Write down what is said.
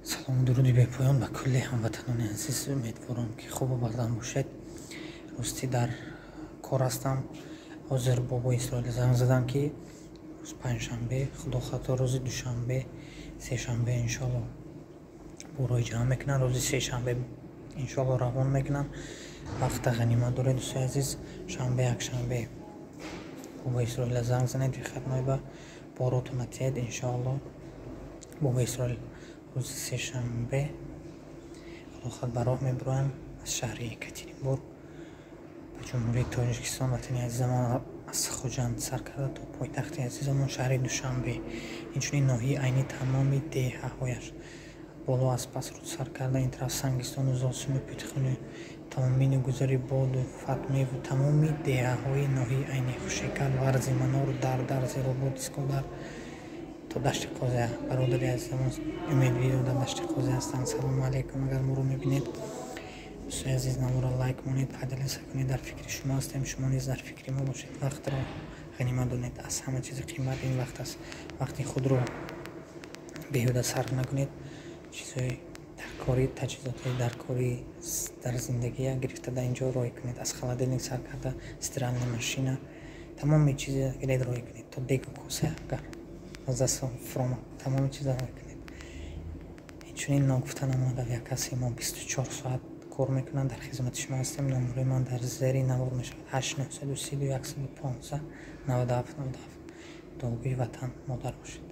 Салому дуруди бепоён ба кулли ҳамватанони азиз. Умедворам, ки хубу бардам бошед. Ростӣ, дар кор ҳастам. Ҳозир бобои Исроил занг задам, ки рӯз панҷшанбе, худо хато, рӯзи душанбе, сешанбе, иншоалло, борои ҷамъ мекунанд. Рӯзи сешанбе, иншоалло, равон мекунанд. Вақта ғанимат доред, дӯстои азиз. Шанбе, якшанбе бобои Исроила занг занед, выходной ба боротона тиҳед. Иншоалло, бобои Исроил рӯзи сешанбе, худохоҳад, ба роҳ мебироям аз шаҳри Екатеринбург ба Ҷумҳурии Тоҷикистон, ватани азизамон, аз Хуҷанд сар карда то пойтахти азизамон, шаҳри Душанбе, инчунин ноҳияи Айнӣ, тамоми деҳаҳояш, боло аз Пасруд сар карда, ин тараф Сангистону Зосиму Питхуну тамомини гузари Боду Фатмеву тамоми деҳаҳои ноҳияи Айнӣ, Хушекар, Варзи, Манору, Дардар, Зеробод, Искодар то Дашти Қозия. Бародари азизамон Умедвидо дар Дашти Қозия ҳастанд. Салому алайкум. Агар моро мебинед, дӯстои азиз, наворо лайк монед, поделиться кунед. Дар фикри шумо ҳастем, шумо низ дар фикри мо бошед. Вақтро ғанимат донед. Аз ҳама чизи қимат ин вақт аст. Вақти худро беҳуда сарф накунед. Чизҳои даркорӣ, таҷҳизотҳои даркорӣ дар зиндагия гирифта, дар инҷо роҳӣ кунед. Аз холодильник сар карда, стиральная машина, тамоми чизе гиред, роҳӣ кунед, то дегу коса, агар аз даст фуромад, тамоми чиза роҳӣ кунед. Инчунин ногуфта намонад, авиакассаи мо 24 соат кор мекунанд, дар хизмати шумо ҳастем. Номерои ман дар зери навор мешавад: 8 932 115 97 97. Дуогӯи ватан, модар бошед.